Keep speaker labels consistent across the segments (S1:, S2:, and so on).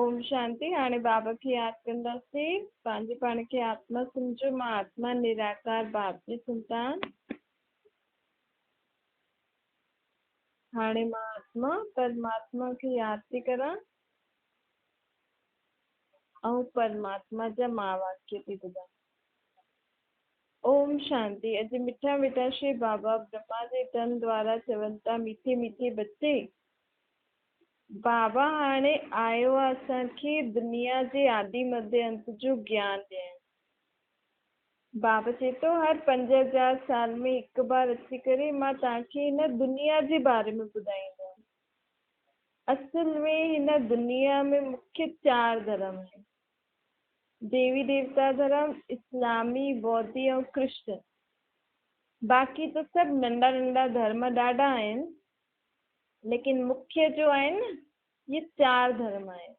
S1: اوم شانتي. هاڻي بابا کي ياد ڪنداسين. پنهنجي پاڻ کي آتما سمجهو. مان آتما نراڪار باپ جي سنتان. هاڻي مان آتما پرماتما کي ياد ٿي ڪران ۽ پرماتما جا مها واڪيه ٿي ٻڌان. اوم شانتي. اڄ مٺا مٺا شري بابا برهما جي تن دوارا چون ٿا ميٺي ميٺي بچي بابا هاڻي آيو آ اسان کي دنيا جي آدي مڌ انت جو گيان ڏيڻ. بابا چئي ٿو هر 5000 سال ۾ هڪ بار اچي ڪري مان توهان کي هن دنيا جي باري ۾ ٻڌائيندو آهيان. اصل ۾ هن دنيا ۾ مکيه چار ڌرم آهن. ديوي ديوتا ڌرم، اسلامي، بوڌي ۽ ڪرشچن. باقي ته سڀ ننڍا ننڍا ڌرم ڏاڍا آهن ليڪن مکيه جو آهن نه اهي چار ڌرم آهن.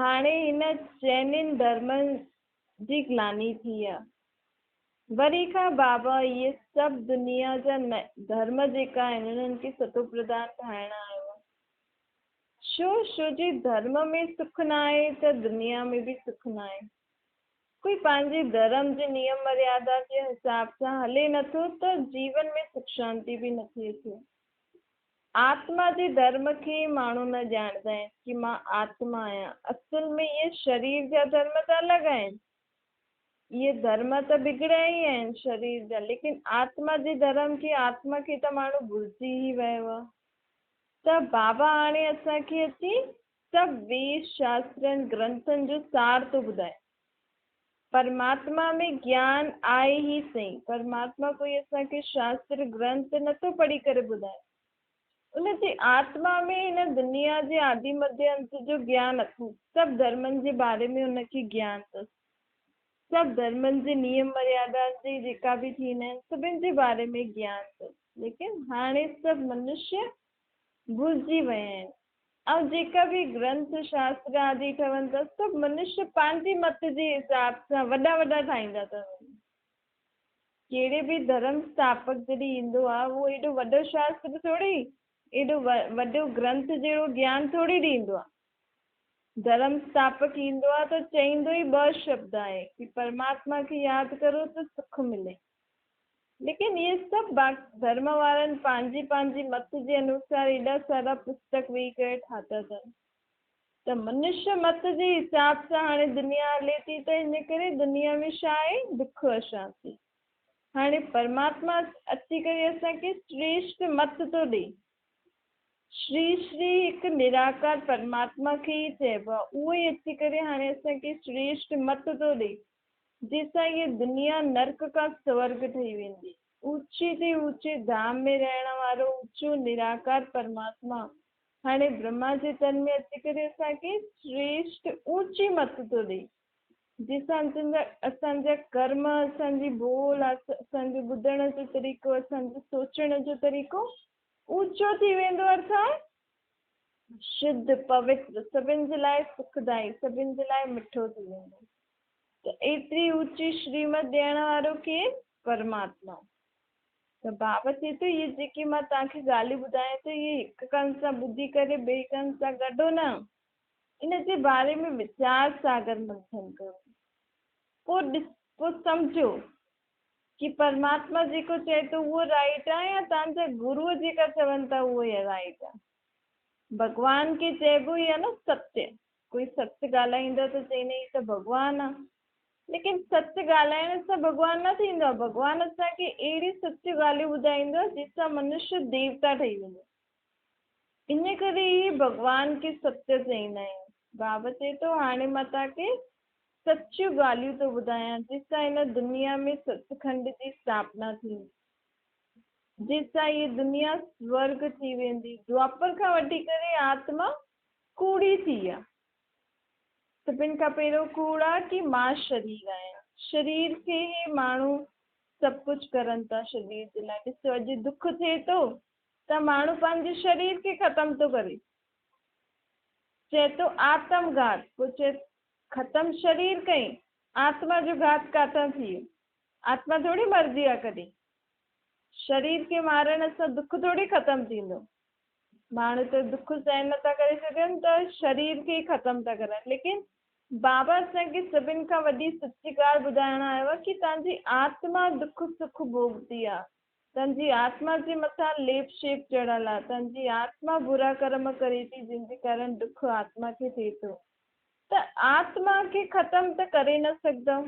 S1: هاڻي هن چئنين ڌرمن جي گلاني ٿي آ. وري کان بابا اهي سڀ دنيا جا ڌرم جيڪا آهن انهن کي ستو پرڌان ٺاهڻ آيو آ. ڇو؟ ڇو جي ڌرم ۾ سک ناهي ته دنيا ۾ به سک ناهي. ڪوئي پنهنجي ڌرم جي نيم مريادا جي حساب سان هلي نٿو ته جيون ۾ سک شانتي به نٿي اچي. آتما جي ڌرم کي ئي ماڻهو نه ڄاڻندا آهن ڪي مان آتما آهيان. اصل ۾ اهي شرير جا ڌرم ته الڳ آهن. اهي ڌرم ته بگڙيا ئي آهن شرير جا ليڪن آتما جي ڌرم کي آتما کي ته ماڻهو ڀلجي ئي ويو آهي. ته بابا هاڻي اسان کي اچي سڀ ويد شاسترن گرنٿن جو سار ٿو ٻڌائي. پرماتما ۾ گيان آهي ئي سهي. پرماتما ڪوئي اسان کي شاستر گرنٿ نٿو پڙهي ڪري ٻڌائي. ان جي آتما ۾ هن دنيا جي آدي مڌيه انت جو گيان اٿس. سڀ ڌرمن جي باري ۾ ان کي گيان اٿس. سڀ ڌرمن جي نيم مريادا جي جيڪا به ٿيندا آهن سڀن جي باري ۾ گيان اٿس. ليڪن هاڻي سڀ منشيه ڀلجي ويا آهن. ۽ جيڪا به گرنٿ شاستر آدي ٺهن ٿا سڀ منشيه پنهنجي مت جي حساب سان وڏا وڏا ٺاهيندا ٿا وڃن. ڪهڙي به ڌرم اسٿاپڪ جڏهن ايندو آهي اهو ايڏو وڏو شاستر ٿوري ايڏو وڏو گرنٿ جهڙو گيان ٿوري ڏيندو آهي. ڌرم اسٿاپڪ ايندو آهي ته چئيندو ئي ٻه شبد آهي ڪي پرماتما کي ياد ڪرو ته سک ملي. ليڪن اهي سڀ ڌرم وارن پنهنجي پنهنجي مت جي انوسار ايڏا سارا پستڪ ويهي ڪري ٺاتا اٿن ته منشيه مت جي حساب سان هاڻي دنيا هلي ٿي ته ان ڪري دنيا ۾ ڇا آهي دک اشانتي. هاڻي پرماتما اچي ڪري اسان کي شريشٽ مت ٿو ڏئي. شري شري هڪ نراڪار پرماتما کي ئي چئبو آهي اهو ئي اچي ڪري هاڻي اسان کي شريشٽ مت ٿو ڏئي. جنهن سان هيء دنيا نرڪ کان سورڳ ٺهي ويندي. اوچي تي اوچي ڌام ۾ رهڻ وارو اوچو نراڪار پرماتما هاڻي برهما جي تن ۾ اچي ڪري اسان کي شريشٽ اوچي مت ٿو ڏئي، جنهن سان اسان جا ڪرم، اسان جي ٻول، اسان جو ٻڌڻ جو طريقو، اسان جو سوچڻ جو طريقو اوچو ٿي ويندو ارٿات شڌ، پوتر، سڀن جي لاء سکدائي، سڀن جي لاء مٺو ٿي ويندو. ته ايتري اوچي شريمت ڏيڻ وارو ڪير؟ پرماتما. ته بابا چئي ٿو اهي جيڪي مان توهان کي ڳالهيون ٻڌايان ٿو اهي هڪ ڪن سان ٻڌي ڪري ٻئي ڪن سان ڪڍو نه، ان جي باري ۾ ويچار ساگر منٿن ڪرو، پوء ڏس پوء سمجهو ڪي پرماتما جيڪو چئي ٿو اهو رائيٽ آهي يا توهان جا گروء جيڪا چون ٿا اهو ئي رائيٽ آهي. ڀڳوان کي چئبو ئي آهي نه ستيه. ڪوئي سچ ڳالهائيندو ته چئيندو هي ته ڀڳوان آ. ليڪن سچ ڳالهائڻ سان ڀڳوان نه ٿيندو آ. ڀڳوان اسان کي اهڙي سچيون ڳالهيون ٻڌائيندو آ جنهن سان منشيه ديوتا ٺهي ويندو. ان ڪري ئي ڀڳوان کي ستيه چئيندا آهيون. بابا چئي ٿو هاڻي مان توهان کي سچيون ڳالهيون ٿو ٻڌايان جنهن سان هن دنيا ۾ سچکنڊ جي اسٿاپنا ٿيندي. جنهن سان هيء دنيا سورڳ ٿي ويندي. دوآپر کان وٺي ڪري آتما ڪوڙي ٿي آ. سڀن کان پهريون ڪوڙ آ ڪي مان شرير آهيان. شرير کي ئي ماڻهو سڀ ڪجهه ڪرن ٿا شرير جي لاء. ڏسو اڄ دک ٿئي ٿو ته ماڻهو پنهنجي شرير کي ختم ٿو ڪري. چئي ٿو آتم گهات پوء چئي ختم شرير ڪئين آتما جو گهات ڪاٿان ٿي ويو. آتما ٿوري مرندي آ ڪڏهن. شرير کي مارڻ سان دک ٿوري ختم ٿيندو. माण्हू त दुख सहन नथा करे सघनि त शरीर खे ई ख़तमु था करनि। लेकिन बाबा असांखे सभिनि खां वॾी सची ॻाल्हि ॿुधाइण आयो आहे की तव्हांजी आत्मा दुख सुख भोगदी आहे, तव्हांजी आत्मा जे मथां लेप शेप चढ़ियल आहे, तव्हांजी आत्मा बुरा कर्म करे थी जंहिंजे कारण दुख आत्मा खे थिए थो। त आत्मा खे ख़तमु त करे न सघंदव।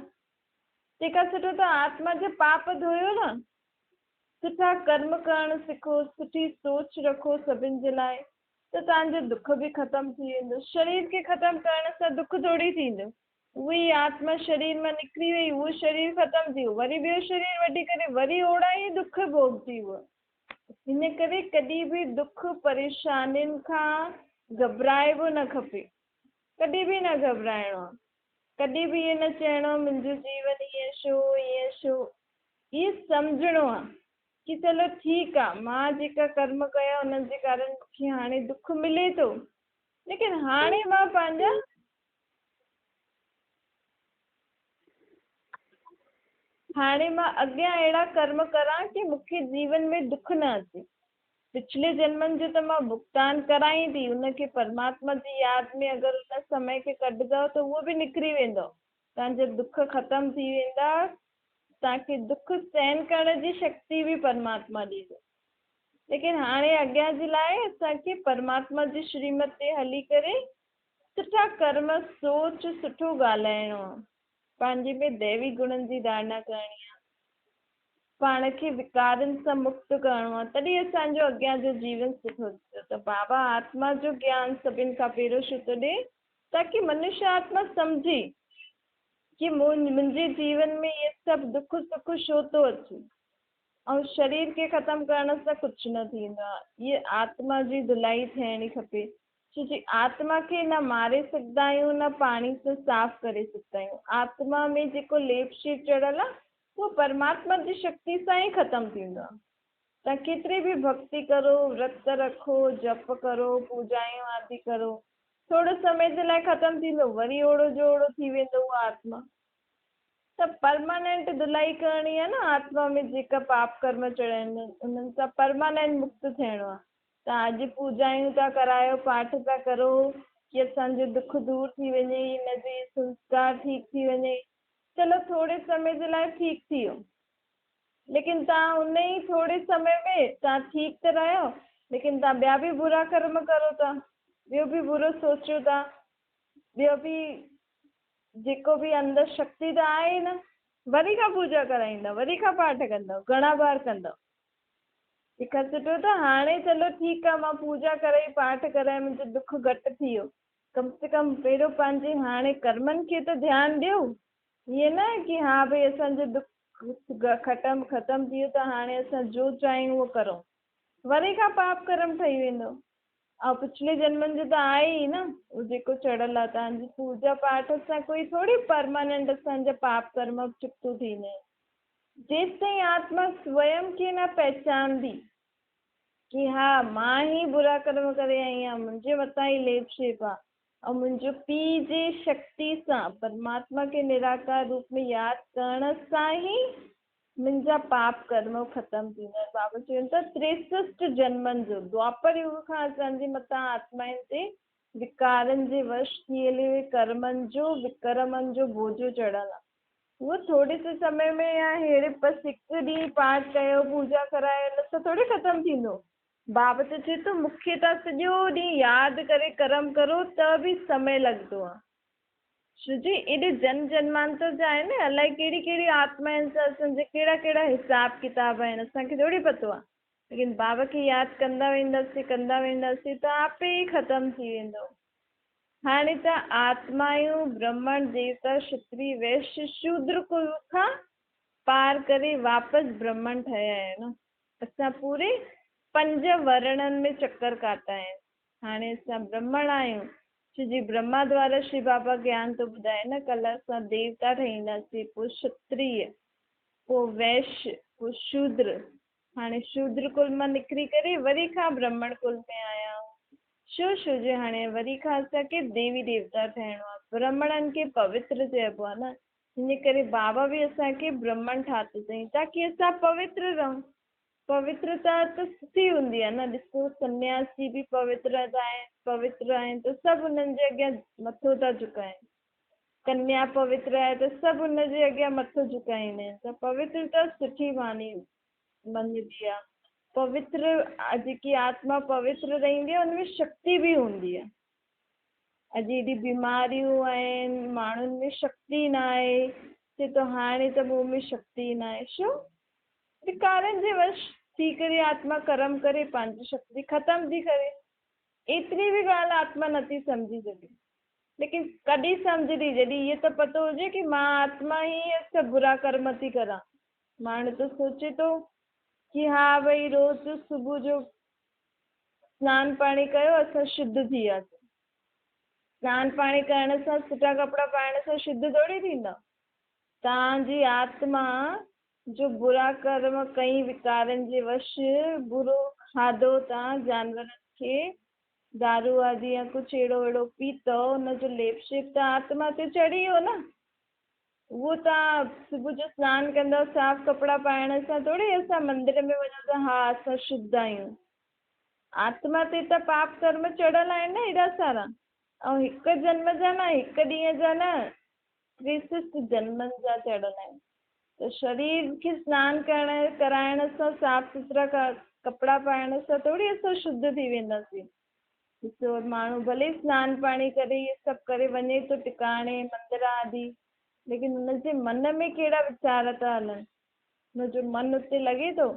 S1: तंहिंखां सुठो त आत्मा जे पाप धोयो न, सुठा कर्म करणु सिखो, सुठी सोच रखो सभिनि जे लाइ, त तव्हांजो दुख बि ख़तमु थी वेंदो। शरीर खे ख़तमु करण सां दुख थोरी थींदो, उहो ई आत्मा शरीर मां निकिरी वई, उहो शरीर ख़तमु थी वियो, वरी ॿियो शरीर वठी करे वरी ओहिड़ा ई दुख भोगजी उहो। हिन करे कॾहिं बि दुख परेशानियुनि खां घबराइबो न खपे, कॾहिं बि न घबराइणो आहे, कॾहिं बि ईअं न चइणो आहे मुंहिंजो जीवन ईअं छो ईअं छो। इहो सम्झणो आहे की चलो ठीकु आहे, मां जेका कर्म कया उन्हनि जे कारण मूंखे हाणे दुख मिले थो, लेकिन हाणे मां पंहिंजा हाणे मां अॻियां अहिड़ा कर्म करां की मूंखे जीवन में दुख न अचे। पिछले जन्मनि जो त मां भुगतान करां ई थी, उनखे परमात्मा जी यादि में अगरि उन समय खे कढंदव त उहो बि निकिरी वेंदो, तव्हांजा दुख ख़तमु थी वेंदा, तव्हांखे दुख सहन करण जी शक्ति बि परमात्मा ॾींदो। लेकिन हाणे अॻियां जे लाइ असांखे परमात्मा जी श्रीमत ते हली करे सुठा कर्म, सोच, सुठो ॻाल्हाइणो आहे, पंहिंजे में दैवी गुणनि जी धारणा करणी आहे, पाण खे विकारनि सां मुक्त करिणो आहे, तॾहिं असांजो अॻियां जो जीवन सुठो थींदो। त बाबा आत्मा जो ज्ञान सभिनि खां पहिरियों छो थो ॾिए, ताकी मनुष्य आत्मा सम्झे की मुंहिंजे जीवन में इहे सभु दुख सुख छो थो अचे, ऐं शरीर खे ख़तमु करण सां कुझु न थींदो आहे। इहा आत्मा जी धुलाई थियणी खपे, छो जी आत्मा खे न मारे सघंदा आहियूं न पाणी सां साफ़ करे सघंदा आहियूं। आत्मा में जेको लेप शेप चढ़ियल आहे उहो परमात्मा जी शक्ति सां ई ख़तमु थींदो आहे। तव्हां केतिरी बि भक्ति करो, व्रत रखो, जप करो, पूजायूं आदि करो, थोरो समय जे लाइ ख़तमु थींदो, वरी ओहिड़ो जो ओहिड़ो थी वेंदो उहो आत्मा। त परमानेंट धुलाई करणी आहे न, आत्मा में जेका पाप कर्म चढ़ियल आहिनि उन्हनि सां परमानेंट मुक्त थियणो आहे। तव्हां अॼु पूजायूं था करायो, पाठ था करो की असांजो दुख दूर थी वञे, हिन जो संस्कार ठीकु थी वञे, चलो थोरे समय जे लाइ ठीकु थी वियो, लेकिन तव्हां उन ई थोरे समय में तव्हां ठीकु त रहियो, लेकिन तव्हां ॿिया बि बुरा कर्म करो था, ॿियो बि बुरो सोचो था, ॿियो बि जेको बि अंदरि शक्ति त आहे न, वरी खां पूजा कराईंदव, वरी खां पाठ कंदव, घणा बार कंदव। तंहिंखां सुठो त हाणे चलो ठीकु आहे, मां पूजा कराई, पाठ कराए, मुंहिंजो दुख घटि थी वियो, कम से कम पहिरियों पंहिंजे हाणे कर्मनि खे त ध्यानु ॾियो, ईअं न की हा भई असांजो दुख ख़तमु थी वियो त हाणे असां जो चाहियूं उहो करूं, वरी खां पाप कर्म ठही वेंदो। ऐं पिछले जन्मनि जो त आहे ई न, उहो जेको चढ़ियल आहे। तव्हांजी पूजा पाठ सां कोई थोरी परमानेंट असांजा पाप कर्म चुकतो थींदा आहिनि। जेसि ताईं आत्मा स्वयं खे न पहिचानंदी की हा मां ई बुरा कर्म करे आई आहियां, मुंहिंजे मथां ई लेप शेप आहे, ऐं मुंहिंजो पीउ जे शक्ति सां परमात्मा खे निराकार रूप में यादि करण सां ई मुंहिंजा पाप कर्म ख़तमु थींदा आहिनि। बाबा चवनि था 63 जन्मनि जो द्वापर युग खां असांजे मथां आत्माउनि ते विकारनि जे वश थियल कर्मनि जो विकर्मनि जो बोझो चढ़ियल आहे। उहो थोरे से समय में या अहिड़े बसि हिकु ॾींहुं पाठ कयो, पूजा करायो, हिन सां थोरी ख़तमु थींदो। बाबा त चए थो मूंखे तव्हां सॼो ॾींहुं यादि करे कर्म करो त बि समय लॻंदो आहे। छो जी एॾे जन्म जन्मांतर जा आहिनि, अलाए कहिड़ी कहिड़ी आत्माउनि सां असांजा कहिड़ा कहिड़ा हिसाब किताब आहिनि, असांखे थोरी पतो आहे। लेकिन बाबा खे यादि कंदा वेंदासीं, कंदा वेंदासीं त आपे ई ख़तमु थी वेंदो। हाणे त आत्मायूं ब्रह्मण, देवता, क्षत्रिय, वैश्य, शूद्र कुल खां पार करे वापसि ब्रह्मण ठहिया आहियूं न। असां पूरे 5 वर्णनि में चक्कर काटा आहिनि। हाणे असां ब्रह्मण आहियूं, छो जी ब्रह्मा द्वारा श्री बाबा ज्ञान थो ॿुधाए न, कल्ह असां देवता ठहींदासीं, पोइ क्षत्रिय, पोइ वैश्य, पोइ शूद्र। हाणे शूद्र कुल मां निकिरी करे वरी खां ब्रह्मण कुल में आया आहियूं। छो छो जे हाणे वरी खां असांखे देवी देवता ठहिणो आहे, ब्रह्मणनि खे पवित्र चइबो आहे न, इन करे बाबा बि असांखे ब्रह्मण ठातो अथई ताकी असां पवित्र रहूं। پوترتا ته سٺي هوندي آهي نه، ڏسو سنياسي به پوتر آهن، پوتر آهن ته سڀ انهن جي اڳيان مٿو ٿا جهڪائين. ڪنيا پوتر آهي ته سڀ ان جي اڳيان مٿو جهڪائيندا آهن ته پوترتا سٺي ماني مڃبي آهي. پوتر جيڪي آتما پوتر رهندي آهي ان ۾ شڪتي به هوندي آهي. اڄ ايڏي بيماريون آهن، ماڻهن ۾ شڪتي نه آهي، چئي ٿو هاڻي ته مون ۾ شڪتي نه آهي. ڇو؟ وڪارن جي وش ٿي ڪري آتما ڪرم ڪري پنهنجي شڪتي ختم ٿي ڪري. ايتري به ڳالهه آتما نٿي سمجهي سگهي. ليڪن ڪڏهن سمجهندي جڏهن اهو ته پتو هجي ڪي مان آتما ئي اهي سڀ برا ڪرم ٿي ڪران. ماڻهو ته سوچي ٿو ڪي ها ڀئي روز صبح جو سنان پاڻي ڪيو اسان شڌ ٿي وياسين. سنان پاڻي ڪرڻ سان سٺا ڪپڙا پائڻ سان شڌ ٿوري ٿيندا. توهان جي آتما جو برا ڪرم ڪئين وڪارن جي وش برو کاڌو توهان جانورن کي دارو آدي يا ڪجهه اهڙو وهڙو پيتو، ان جو ليپ شيپ ته آتما تي چڙهي ويو نه. اهو توهان صبح جو سنان ڪندؤ، صاف ڪپڙا پائڻ سان ٿوري اسان مندر ۾ وڃون ته ها اسان شڌ آهيون. آتما تي ته پاپ ڪرم چڙهيل آهن نه ايڏا سارا. ۽ هڪ جنم جا نه، هڪ ڏينهن جا نه، 63 جنمن جا چڙهيل آهن. ته شرير کي سنان ڪرڻ ڪرائڻ سان صاف سٿرا ڪپڙا پائڻ سان ٿوري اسان شڌ ٿي وينداسين. ڏسو ماڻهو ڀلي سنان پاڻي ڪري اهي سڀ ڪري وڃي ٿو ٽڪاڻي مندر آدي ليڪن ان جي من ۾ ڪهڙا ويچار ٿا هلن، ان جو من اتي لڳي ٿو،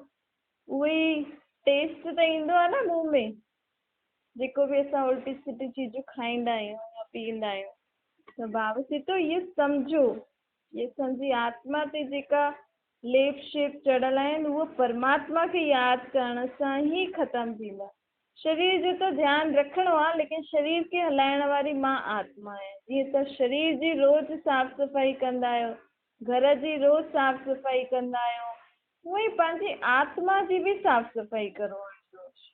S1: اهو ئي ٽيسٽ ته ايندو آهي نه منهن ۾ جيڪو به اسان الٽي سڌي چيزون کائيندا آهيون يا پيئندا آهيون. ته ڀاو سيتو اهو سمجهو اسان جي آتما تي جيڪا ليپ شيپ چڙهيل آهن اهو پرماتما کي ياد ڪرڻ سان ئي ختم ٿيندا. شرير جو ته ڌيان رکڻو آهي ليڪن شرير کي هلائڻ واري مان آتما آهيان. جيئن ته شرير جي روز صاف صفائي ڪندا آهيو، گهر جي روز صاف صفائي ڪندا آهيو، اونئن ئي پنهنجي آتما جي به صاف صفائي ڪرو هاڻي روز.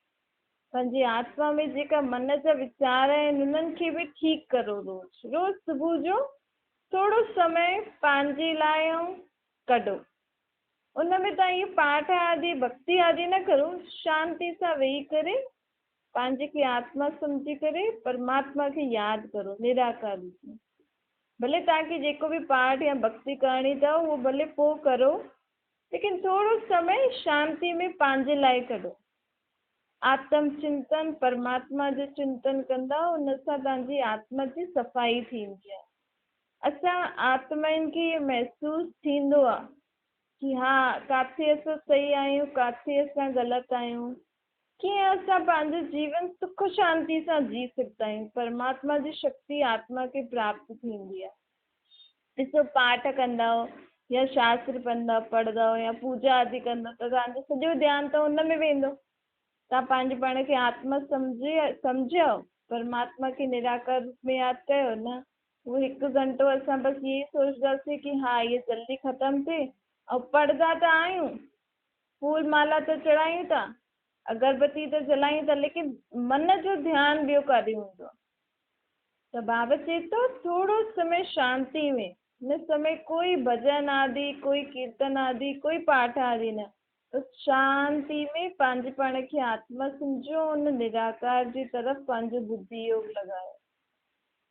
S1: پنهنجي آتما ۾ جيڪا من جا ويچار آهن انهن کي به ٺيڪ ڪرو روز. روز صبح جو ٿورو سمي پنهنجي لاء ۽ ڪڍو. ان ۾ توهان اهو پاٺ آدي ڀڳتي آدي نه ڪرو، شانتي سان ويهي ڪري پنهنجي کي آتما سمجهي ڪري پرماتما کي ياد ڪرو نراڪار روپ ۾. ڀلي توهان کي جيڪو به پاٺ يا ڀڳتي ڪرڻي اٿو اهو ڀلي پوء ڪرو، ليڪن ٿورو سمي شانتي ۾ پنهنجي لاء ڪڍو. آتم چنتن، پرماتما جو چنتن ڪندا ان سان توهان جي آتما جي صفائي ٿيندي آهي. اسان آتمائن کي اهو محسوس ٿيندو آهي ڪي ها ڪاٿي اسان صحيح آهيون ڪاٿي اسان غلط آهيون. ڪيئن اسان پنهنجو جيون سک شانتي سان جي سگهندا آهيون. پرماتما جي شڪتي آتما کي پراپت ٿيندي آهي. ڏسو پاٺ ڪندؤ يا شاستر پڙهندؤ يا پوڄا آدي ڪندؤ ته توهان جو سڄو ڌيان ته ان ۾ ويندو. توهان پنهنجي پاڻ کي آتما سمجهي سمجهيو، پرماتما کي نراڪار روپ ۾ ياد ڪيو نه. اهو هڪ گهنٽو اسان بس اهو ئي سوچنداسين ڪي ها اهي جلدي ختم ٿئي ۽ پڙهندا ته آهيون، ڦول مالا ته چڙهايون ٿا، اگربتي ته جلايون ٿا ليڪن من جو ڌيان ٻيو ڪاڏي هوندو آهي. ته بابا چئي ٿو ٿورو سمي شانتي ۾، هن سمي ڪوئي ڀڄن آدي، ڪوئي ڪيرتن آدي، ڪوئي پاٺ آدي نه، بس شانتي ۾ پنهنجي پاڻ کي آتما سمجهو ان نراڪار جي طرف پنهنجو ٻڌي يوگ لڳايو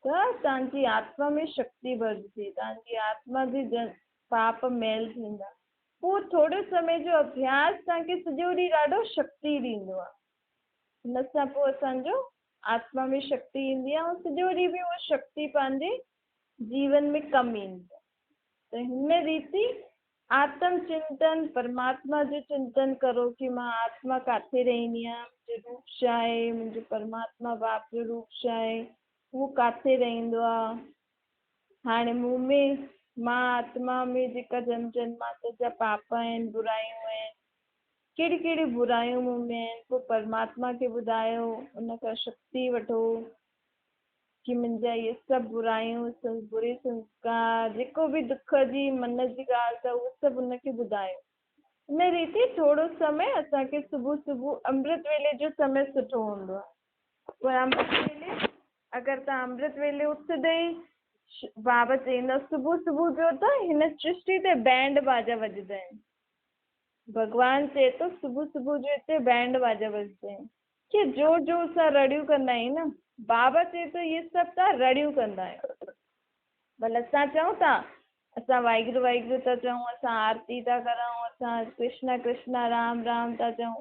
S1: ته توهان جي آتما ۾ شڪتي ڀرجندي، توهان جي آتما جي پاپ ميل ٿيندا. پوء ٿوري سمي جو اڀياس توهان کي سڄو ڏينهن ڏاڍو شڪتي ڏيندو آهي. هن سان پوء اسان جو آتما ۾ شڪتي ايندي آهي ۽ سڄو ڏينهن به اها شڪتي پنهنجي جيون ۾ ڪم ايندي آهي ته هن ريتي آتم چنتن پرماتما جو چنتن ڪرو ڪي مان آتما ڪاٿي رهندي آهيان منهنجو روپ ڇا آهي منهنجو پرماتما باپ جو روپ ڇا آهي اهو ڪاٿي رهندو آهي هاڻي مون ۾ مان آتما ۾ جيڪا جنم جنمانتر جا پاپ آهن برايون آهن ڪهڙيون ڪهڙيون برايون مون ۾ آهن، پوء پرماتما کي ٻڌايو، ان کان شڪتي وٺو ڪي منهنجا اهي سڀ برايون، بري سنسڪار، جيڪو به دک جي من جي ڳالهه اٿو اهو سڀ ان کي ٻڌايو. ان ريتي ٿورو سمي اسان کي صبح صبح امرت ويلي جو سمي سٺو هوندو آهي. پر امرت ويلي اگر توهان امرت ويلي اٿندي ئي بابا چئيندا صبح صبح جو ته هن سرشٽي تي بينڊ باجا وڄندا آهن. ڀڳوان چئي ٿو صبح صبح جو هتي بينڊ باجا وڄندا آهن. ڪيئن زور زور سان رڙيون ڪندا آهيون نه. بابا چئي ٿو اهي سڀ توهان رڙيون ڪندا آهيو. ڀل اسان چئون ٿا اسان واهگرو واهگرو ٿا چئون، اسان آرتي ٿا ڪرون، اسان ڪرشنا ڪرشنا رام رام ٿا چئون،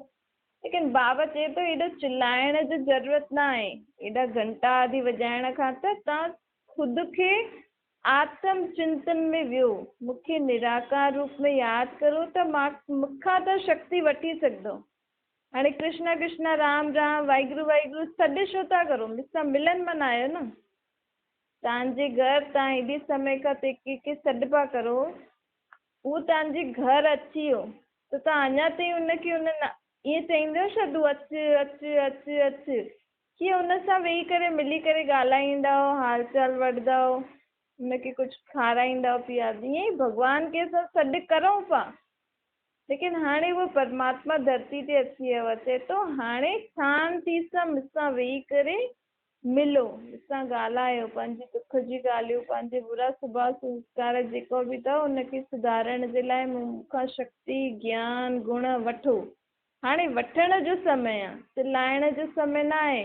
S1: ليڪن بابا چئي ٿو ايڏو چلائڻ جي ضرورت نه آهي، ايڏا گهنٽا آدي وڄائڻ کان ته توهان خود کي آتم چنتن ۾ ويو، مون کي نراڪار روپ ۾ ياد ڪرو ته مان مون کان توهان شڪتي وٺي سگهندؤ. هاڻي ڪرشنا ڪرشنا رام رام واهگرو واهگرو سڏ ڇو ٿا ڪرو، مون سان ملن منايو نه. توهان جي گهر توهان ايڏي سمي کان تيڪي کي سڏ پيا ڪرو، هو توهان جي گهر اچي ويو ته توهان اڃا تائين ان کي ان ائين چئيندؤ ڇا تون اچ اچ اچ اچ، ڪيئن ان سان ويهي ڪري ملي ڪري ڳالهائيندؤ، حال چال وٺندؤ، ان کي ڪجهه کارائيندؤ پياريندؤ، ائين ئي ڀڳوان کي اسان سڏ ڪرون پيا، ليڪن هاڻي اهو پرماتما ڌرتي تي اچي ويو آهي، چئي ٿو هاڻي شانتي سان مون سان ويهي ڪري ملو، مون سان ڳالهايو، پنهنجي دک جي ڳالهيون، پنهنجي برا سڀاء سنسڪار جيڪو به اٿو ان کي سڌارڻ جي لاء مون کان شڪتي، گيان، گڻ وٺو. هاڻي وٺڻ جو سمي آ، چلائڻ جو سمي نه آهي.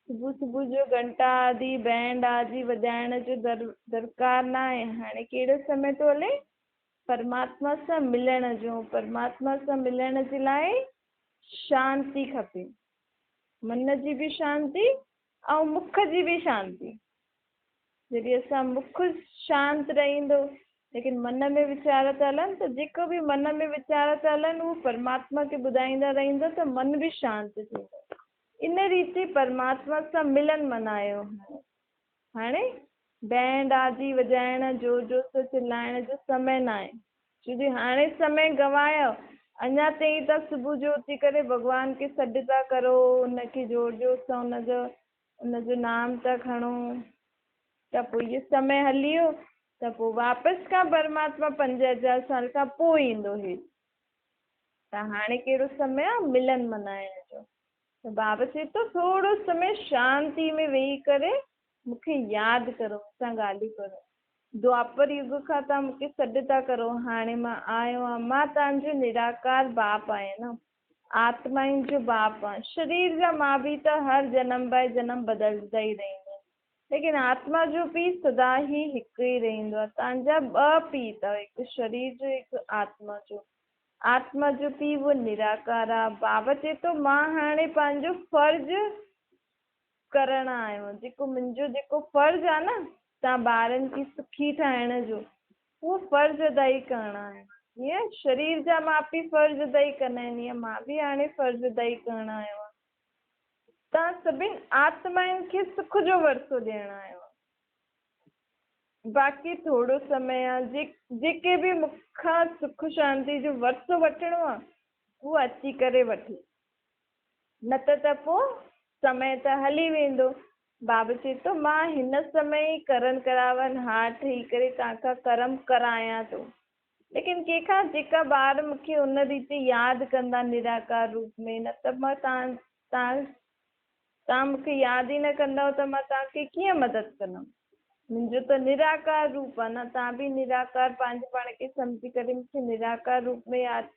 S1: صبح صبح جو گهنٽا آدي، بينڊ آدي وڄائڻ جو درڪار نه آهي. هاڻي ڪهڙو سمي ٿو هلي؟ پرماتما سان ملڻ جو. پرماتما سان ملڻ جي لاء شانتي کپي. من جي به شانتي ۽ مک جي به شانتي. جڏهن اسان مک شانت رهندو ليڪن من ۾ ويچار ٿا هلن ته جيڪو به من ۾ ويچار ٿا هلن اهو پرماتما کي ٻڌائيندا رهندو ته من به شانت ٿيندو. ان ريتي پرماتما سان ملن منايو. هاڻي بينڊ آدي وڄائڻ، زور زور سان چلائڻ جو سمي ناهي. ڇو جي هاڻي سمي گنوايو، اڃا تائين تان صبح جو اٿي ڪري ڀڳوان کي سڏ ٿا ڪرو، ان کي زور زور سان ان جو نام ٿا کڻو، ته پوء اهو سمي هلي ويو ته پوء واپس کان پرماتما 5000 سال کان پوء ايندو هيٺ. ته هاڻي ڪهڙو سمي آ ملن منائڻ جو. ته بابا چئي ٿو ٿورو سمي شانتي ۾ ويهي ڪري مون کي ياد ڪرو، مون سان ڳالهيون ڪرو. دوآپر يگ کان توهان مون کي سڏ ٿا ڪرو، هاڻي مان آيو آهيان. مان توهان جو نراڪار باپ آهيان نه، آتمائن جو باپ آهيان. شرير جا ماء پيء ته هر جنم باء جنم بدلجندا ئي رهندا آهن، ليڪن آتما جو پيء سدا ئي هڪ ئي رهندو آهي. توهان جا ٻه پيء اٿو، هڪ شرير جو، هڪ آتما جو. آتما جو پيء اهو نراڪار آهي. بابا چئي ٿو، مان هاڻي پنهنجو فرض ڪرڻ آيو آهيان، جيڪو منهنجو جيڪو فرض آهي نه توهان ٻارن کي سکي ٺاهڻ جو، اهو فرض ادائي ڪرڻ آيو آهيان. جيئن شرير جا ماء پيء فرض ادائي ڪندا آهن، ايئن مان به هاڻي فرض ادائي ڪرڻ آيو آهيان. توهان سڀني آتمائن کي سک جو ورثو ڏيڻ آيو آهيان. باقي ٿورو سمي آهي، جيڪي به مون کان سک شانتي جو ورثو وٺڻو آهي، اهو اچي ڪري وٺي. نه ته ته پوء سمي ته هلي ويندو. بابا چئي ٿو، مان هن سمي ئي ڪرن ڪراون هار ٺهي ڪري توهان کان ڪرم ڪرايان ٿو. ليڪن ڪنهن کان جيڪا ٻار مون کي ان ريتي ياد ڪندا نراڪار روپ ۾، نه ته مان توهان توهان توهان مون کي ياد ئي نه ڪندؤ ته مان توهان کي ڪيئن مدد ڪندم. منهنجو ته نراڪار روپ آهي نه، توهان به نراڪار پنهنجي پاڻ کي سمجهي ڪري مون کي نراڪار روپ ۾ ياد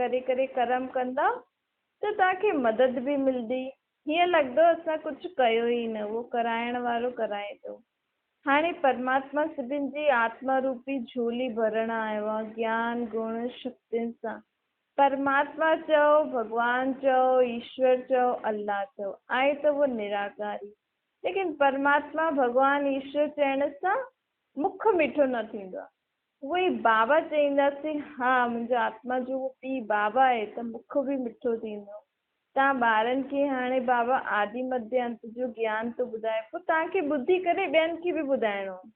S1: ڪري ڪري ڪرم ڪندا ته توهان کي مدد به ملندي. هيئن لڳندو اسان ڪجهه ڪيو ئي نه، اهو ڪرائڻ وارو ڪرائي ٿو. هاڻي پرماتما سڀن جي آتما روپي جهولي ڀرڻ آيو آهي، گيان، گڻ، شڪتين سان. پرماتما چئو، ڀڳوان چئو، ايشور چئو، الله چئو، آهي ته اهو نراڪار ئي. ليڪن پرماتما، ڀڳوان، ايشور چئڻ سان مک مٺو نه ٿيندو آهي. اهو ئي بابا چئينداسين، ها منهنجو آتما جو اهو پيء بابا آهي ته مک به مٺو ٿيندو. توهان ٻارن کي هاڻي بابا آدي مڌيه انت جو گيان ٿو ٻڌائي، پوء توهان کي ٻڌي ڪري ٻين کي به ٻڌائڻو آهي.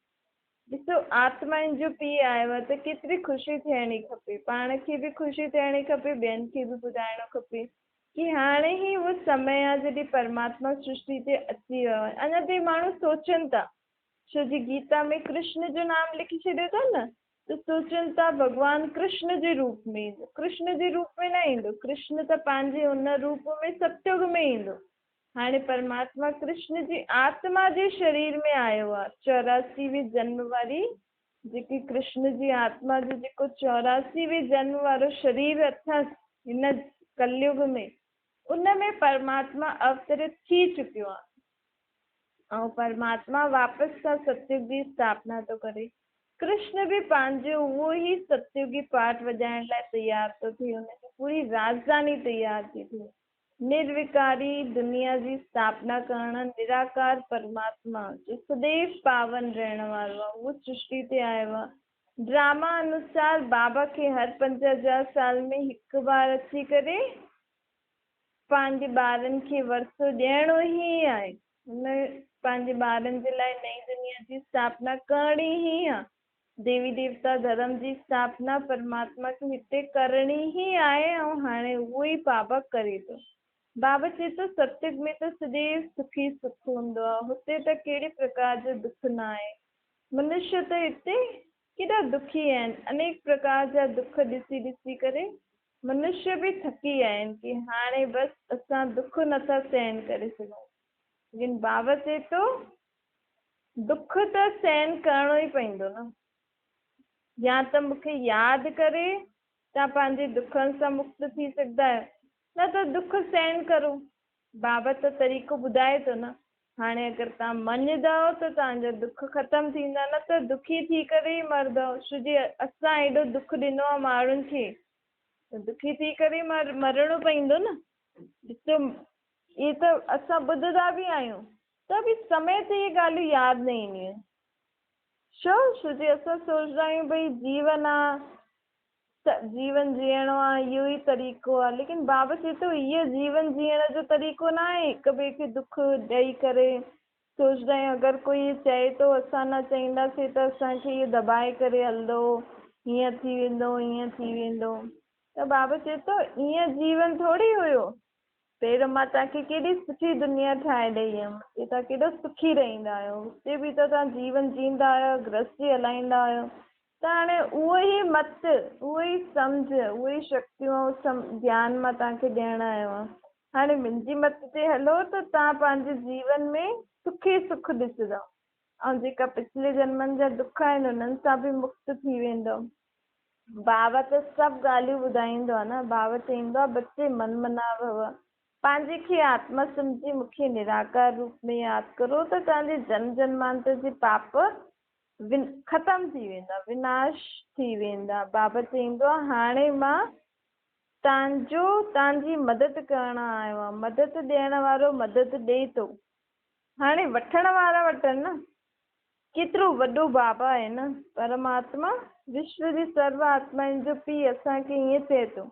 S1: ڏسو آتمائن جو پيء آيو آهي ته ڪيتري خوشي ٿيڻي کپي، پاڻ کي به خوشي ٿيڻي کپي، ٻين کي به ٻڌائڻو کپي ڪي هاڻي ئي اهو سمي آهي جڏهن پرماتما سرشٽي تي اچي ويو آهي. اڃا تائين ماڻهو سوچن ٿا ڇو جي گيتا ۾ ڪرشن جو نام لکي ڇڏيو اٿن نه ته سوچن ٿا ڀڳوان ڪرشن جي روپ ۾ ايندو. ڪرشن جي روپ ۾ نه ايندو. ڪرشن ته پنهنجي ان روپ ۾ ستيگ ۾ ايندو. هاڻي پرماتما ڪرشن جي آتما جي شرير ۾ آيو آهي. 84 وين جنم واري जेकी कृष्ण जी आत्मा जो जेको 84वें जन्म वारो शरीर अथसि हिन कलयुग में, उन में परमात्मा अवतरित थी चुकियो आहे ऐं परमात्मा वापसि सां सतयुग जी स्थापना थो करे। कृष्ण बि पंहिंजो उहो ई सतयुगी पाठ वॼाइण लाइ तयारु थो थिए, हुनजी पूरी राजधानी तयारु थी थिए। निर्विकारी दुनिया जी स्थापना करण, निराकार परमात्मा जो सदैव पावन रहण वारो आहे, उहो सृष्टि ते आयो आहे। ड्रामा अनुसार बाबा खे हर 5000 साल में हिकु बार अची करे पंहिंजे ॿारनि खे वरसो ॾियणो ई आहे। हुन पंहिंजे ॿारनि जे लाइ नई दुनिया जी स्थापना करणी ई आहे। देवी देवता धर्म जी स्थापना परमात्मा खे हिते करणी ई आहे ऐं हाणे उहो ई बाबा करे थो। बाबा चए थो सतयुग में त सदैव सुखी सुख हूंदो आहे, हुते त कहिड़े प्रकार जो दुख न आहे। मनुष्य त हिते केॾा दुखी आहिनि, अनेक प्रकार जा दुख ॾिसी ॾिसी करे मनुष्य बि थकी विया आहिनि की हाणे बसि असां दुख नथा सहन करे सघूं। लेकिन बाबा चए थो दुख त सहन करिणो ई पवंदो न, या त मूंखे यादि करे तव्हां पंहिंजे दुखनि सां मुक्त थी सघंदा आहियो, न त दुख सहन करो। बाबा त तरीक़ो ॿुधाए थो न, हाणे अगरि तव्हां मञींदव त तव्हांजा दुख ख़तमु थींदा, न त दुखी थी करे ई मरंदव। छो जे असां एॾो दुख ॾिनो आहे माण्हुनि खे त दुखी थी करे मरणो पवंदो न। ॾिसो इहे त असां ॿुधंदा बि आहियूं त बि समय ते इहे ॻाल्हियूं यादि न ईंदियूं आहिनि। छो? छो जे असां सोचंदा आहियूं भई जीवन आहे, त जीवन जीअणो आहे, इहो ई तरीक़ो आहे। लेकिन बाबा चए थो इहो जीवन जीअण जो तरीक़ो न आहे, हिक ॿिए खे दुख ॾेई करे सोचंदा आहियूं अगरि कोई चए थो असां न चाहींदासीं त असांखे इहो दॿाए करे हलंदो, हीअं थी वेंदो, हीअं थी वेंदो। त बाबा चए थो ईअं जीवन थोरी हुयो, पहिरियों मां तव्हांखे केॾी सुठी दुनिया ठाहे ॾेई हुयमि, हुते तव्हां केॾो सुखी रहंदा आहियो, हुते बि त तव्हां जीवन जीअंदा आहियो, गृहस्थी हलाईंदा आहियो। त हाणे उहो ई मत, उहो ई सम्झ, उहो ई शक्तियूं ऐं ज्ञान मां तव्हांखे ॾियण आयो आहियां। हाणे मुंहिंजी मत ते हलो त तव्हां पंहिंजे जीवन में सुखी सुख ॾिसंदव ऐं जेका पिछले जन्मनि जा दुख आहिनि उन्हनि सां बि मुक्त थी वेंदव। बाबा त सभु ॻाल्हियूं ॿुधाईंदो आहे न, बाबा चईंदो आहे बच्चे मन मना भव, पंहिंजे खे आत्मा सम्झी मूंखे निराकार रूप में यादि करो त तव्हांजे जन्म जन्मांतर जे पाप ख़तमु थी वेंदा, विनाश थी वेंदा। बाबा चईंदो आहे हाणे मां तव्हांजी मदद करण आयो आहियां, मदद ॾियण वारो मदद ॾिए थो, हाणे वठण वारा वठनि न। केतिरो वॾो बाबा आहे न परमात्मा, विश्व जी सर्व आत्माउनि जो पीउ असांखे ईअं चए थो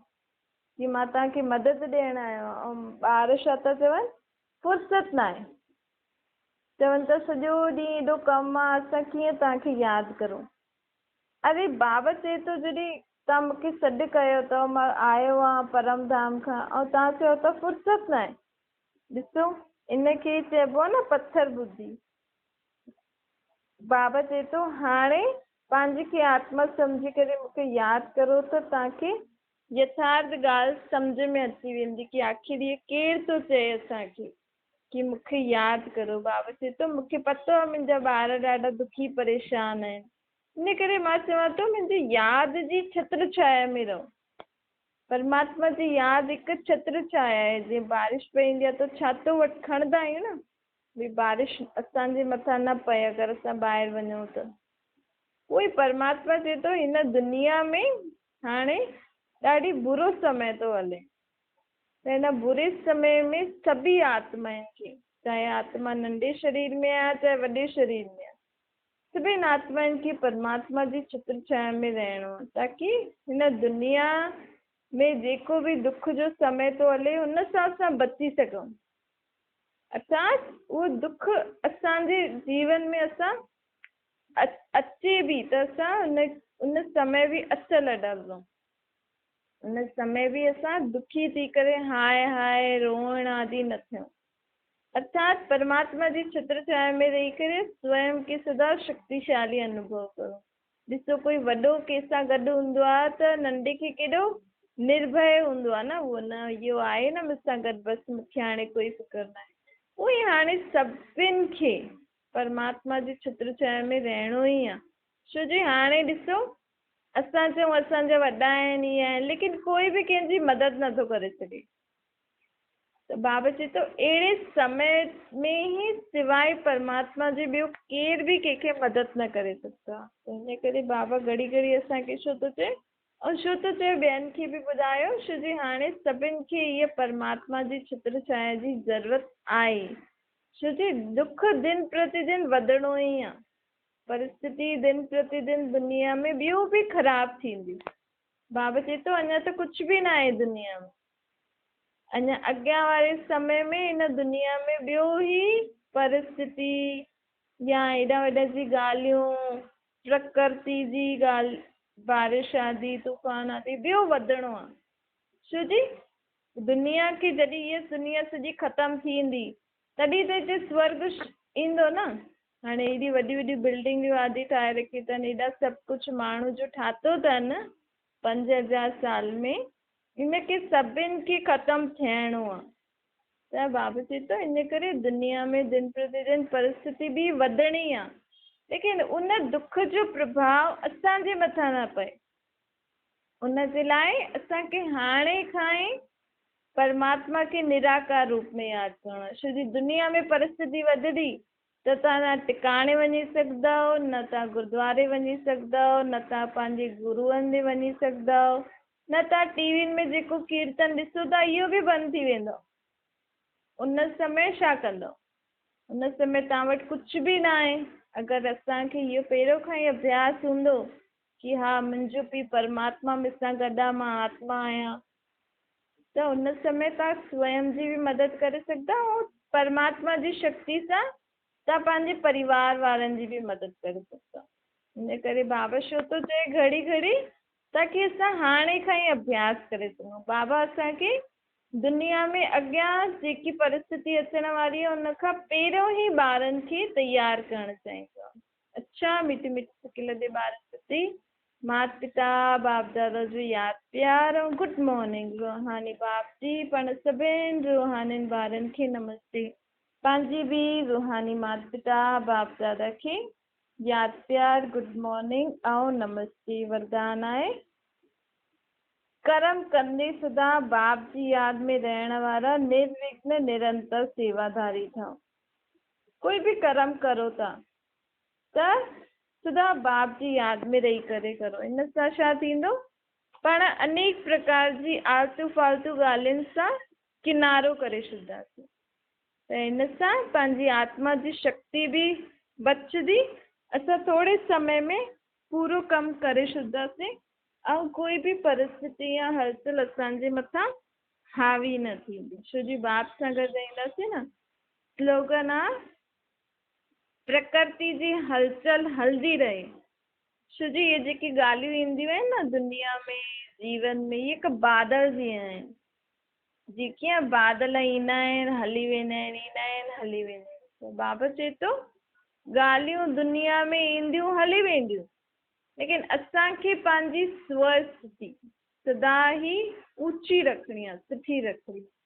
S1: की मां तव्हांखे मदद ॾियण आयो आहियां। ऐं ॿार छा था चवनि, फुर्सत न आहे, चवनि था सॼो ॾींहुं एॾो कमु आहे, असां कीअं तव्हांखे यादि करूं। अरे बाबा चए थो जॾहिं तव्हां मूंखे सॾु कयो अथव, मां आयो आहियां परम धाम खां, ऐं तव्हां चयो था फुर्सत न आहे। ॾिसो इनखे चइबो आहे न पथर बुद्धि। बाबा चए थो हाणे पंहिंजे खे आत्मा सम्झी करे मूंखे यादि करो त तव्हांखे यथार्थ ॻाल्हि सम्झ में अची वेंदी की आख़िर इहे केरु थो चए असांखे की मूंखे यादि करो। बाबा चए थो मूंखे पतो आहे मुंहिंजा ॿार ॾाढा दुखी परेशान आहिनि, इन करे मां चवां थो मुंहिंजी यादि जी छत्र छाया में रहो। परमात्मा जी यादि हिकु छत्र छाया आहे, जीअं बारिश पवंदी आहे त छातो वठि खणंदा आहियूं न, भई बारिश असांजे मथां न पए अगरि असां ॿाहिरि वञूं त। उहो ई परमात्मा चए थो हिन दुनिया में हाणे ॾाढी बुरो समय थो हले, त हिन बुरे समय में सभी आत्माउनि खे, चाहे आत्मा नंढे शरीर में आहे चाहे वॾे शरीर में आहे, सभिनी आत्माउनि खे परमात्मा जी छत्र छाया में रहणो आहे, ताकी हिन दुनिया में जेको बि दुख जो समय थो हले हुन सां असां बची सघूं। अर्थात उहो दुख असांजे जीवन में असां अचे बि त असां उन समय बि अचल ॾाढो, उन समय बि असां दुखी थी करे हाय हाय रोअण आदि न थियूं। अर्थात परमात्मा जी छत्र छाया में रही करे स्वयं खे सदा शक्तिशाली अनुभव करो। ॾिसो कोई वॾो कंहिंसां गॾु हूंदो आहे त नंढे खे केॾो निर्भय हूंदो आहे न, उहो न इहो आहे न मूंसां गॾु, बसि मूंखे हाणे कोई फ़िक्र न आहे। उहो ई हाणे सभिनी खे परमात्मा जी छत्र छाया में रहणो ई आहे। ڇو جي هاڻي ڏسو اسان چئون اسان جا وڏا آهن اهي آهن ليڪن ڪوئي به ڪنهن جي مدد نٿو ڪري سگهي. ته بابا چئي ٿو اهڙي سمي ۾ ئي سواء پرماتما جي ٻيو ڪير به ڪنهن کي مدد نه ڪري سگهندو آهي. ته ان ڪري بابا گهڙي گهڙي اسان کي ڇو ٿو چئي ۽ ڇو ٿو چئي ٻين کي به ٻڌايو ڇو جي هاڻي سڀن کي هيء پرماتما جي ڇتر ڇايا جي ضرورت آهي. ڇو جي دک دن پرتي دن وڌڻو ئي آهي. پرسٿتي دن پرتي دن دنيا ۾ ٻيو به خراب ٿيندي. بابا چئي ٿو اڃا ته ڪجهه به ناهي دنيا ۾. اڃا اڳيان واري سمي ۾ هن دنيا ۾ ٻيو ئي پرسٿتي يا ايڏا وڏا جي ڳالهيون، پرڪرتي جي ڳالهه، بارش آدي، طوفان آدي ٻيو وڌڻو آ. ڇو جي دنيا کي جڏهن هيء دنيا سڄي ختم ٿيندي تڏهن ته هتي سورڳ ايندو نه. هاڻي ايڏي وڏي وڏي بلڊنگيون آدي ٺاهي رکي اٿن، ايڏا سڀ ڪجهه ماڻهو جو ٺاتو اٿن 5000 سال ۾، ان کي سڀن کي ختم ٿيڻو آ. ته بابا چئي ٿو ان ڪري دنيا ۾ دن پرتي دن پرسٿتي به وڌڻي آ، ليڪن ان دک جو پرڀاء اسان جي مٿان نه پئي، ان جي لاء اسان کي هاڻي کان ئي پرماتما کي نراڪار روپ ۾ ياد ڪرڻو آ. ڇو جي دنيا ۾ پرسٿتي وڌندي ته توهان نه ٽڪاڻي وڃي سگهندؤ، نه توهان گردواري وڃي سگهندؤ، نه توهان پنهنجي گروئن ڏي وڃي سگهندؤ، نه توهان ٽي وين ۾ جيڪو ڪيرتن ڏسو ٿا اهو به بند ٿي ويندو. ان سمي ڇا ڪندؤ؟ ان سمي توهان وٽ ڪجهه به ناهي. اگر اسان کي اهو پهريون کان ئي اڀياس هوندو ڪي ها منهنجو پيء پرماتما مون سان گڏ آ، مان آتما آهيان، ته ان سمي توهان سويم جي به مدد ڪري سگهندا ۽ پرماتما جي شڪتي سان توهان پنهنجي پريوار وارن جي به مدد ڪري سگهندا. ان ڪري بابا ڇو ٿو چئي گهڙي گهڙي تاڪي اسان هاڻي کان ئي اڀياس ڪري سگهون. بابا اسان کي دنيا ۾ اڳيان جيڪي پرسٿتي اچڻ واري آهي ان کان پهريون ئي ٻارن کي تيار ڪرڻ چاهيندو آهي. اڇا مٺي مٺي سڪي لڌي ٻارن پرتي مات پتا باپ دادا جو ياد پيار ۽ گڊ مارننگ روحاني باپ جي پاڻ سڀين روحانين ٻارن کي نمستي پنهنجي به روحاني مات پتا باپ دادا کي ياد پيار گڊ مارننگ ۽ نمستي وردان آهي ڪرم ڪندي سدا باپ جي ياد ۾ رهڻ وارا نروگن نرنتر سيواڌاري ٿئو ڪوئي به ڪرم ڪرو ٿا ته سدا باپ جي ياد ۾ رهي ڪري ڪرو. ان سان ڇا ٿيندو؟ پاڻ انيڪ پرڪار جي آلتو فالتو ڳالهين سان ڪنارو ڪري ڇڏنداسين ته ان سان پنهنجي آتما جي شڪتي به بچندي. اسان ٿوري سمي ۾ پورو ڪم ڪري ڇڏنداسين ۽ ڪوئي به پرسٿتي يا هلچل اسان جي مٿان حاوي نه ٿيندي. ڇو جي باپ سان گڏ رهنداسين نه. سلوگن آ. پرڪرتي جي هلچل هلندي رهي. ڇو جي اهي جيڪي ڳالهيون اينديون آهن نه دنيا ۾ جيون ۾ اهي هڪ بادل جيئن آهن. جي ڪيئن بادل ايندا آهن هلي ويندا آهن ايندا آهن هلي ويندا آهن. ته بابا چئي ٿو ڳالهيون دنيا ۾ اينديون هلي وينديون ليڪن اسان کي پنهنجي سو اسٿتي سدا ئي اوچي رکڻي آهي سٺي رکڻي آهي.